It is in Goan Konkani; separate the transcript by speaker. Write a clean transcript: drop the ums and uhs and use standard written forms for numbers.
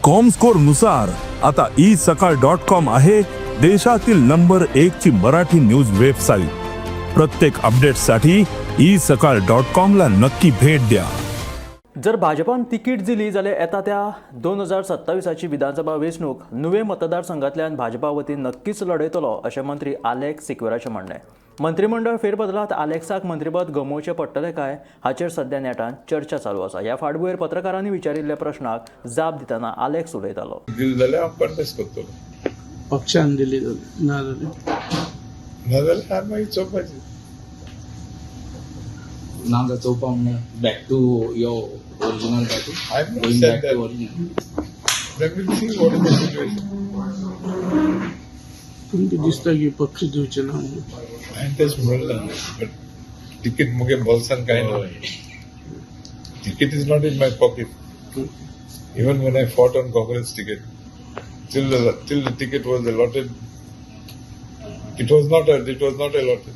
Speaker 1: कॉमस्कोर नुसार आता ई सकाळ डॉट कॉम आहे देशातील नंबर एक ची मराठी न्यूज वेबसाईट. प्रत्येक अपडेटसाठी ई सकाळ डॉट कॉम ला नक्की भेट द्या.
Speaker 2: जर भाजपान तिकीट दिली जाल्यार येता त्या 2027ची विधानसभा वेंचणूक नुवें मतदारसंघांतल्यान भाजपा वतीन नक्कीच लढयतलो, अशें मंत्री आलेक्स सिक्वेराचें म्हणणें. मंत्रीमंडळ फेरबदलांत आलेक्साक मंत्रीपद गमोवचें पडटलें काय, हाचेर सध्या नेटान चर्चा चालू आसा. ह्या फाटभुंयेर पत्रकारांनी विचारिल्ल्या प्रश्नाक जाप दितना आलेक्स उलयतालो.
Speaker 3: दिली जाल्यार हांव कॉन्टेस्ट करतलो.
Speaker 4: पक्षान दिली जाल्यार, ना जाल्यार?
Speaker 3: नाजाल्यार हांव मागीर चोवपाचें.
Speaker 5: ना जाल्यार चोवपा म्हणल्यार back to your original party?
Speaker 3: I have not
Speaker 5: going
Speaker 3: said
Speaker 5: back
Speaker 3: that.
Speaker 5: To original.
Speaker 3: Then we'll see what is the situation.
Speaker 4: तुमकां दिसता की पक्ष दिवचे ना म्हणून?
Speaker 3: हांवें तेच म्हणलां, बट तिकीट मुगे बोल्सान कांय ना. Ticket is not in my pocket. Even when I fought on Congress ticket, till the ticket was allotted, it was not allotted.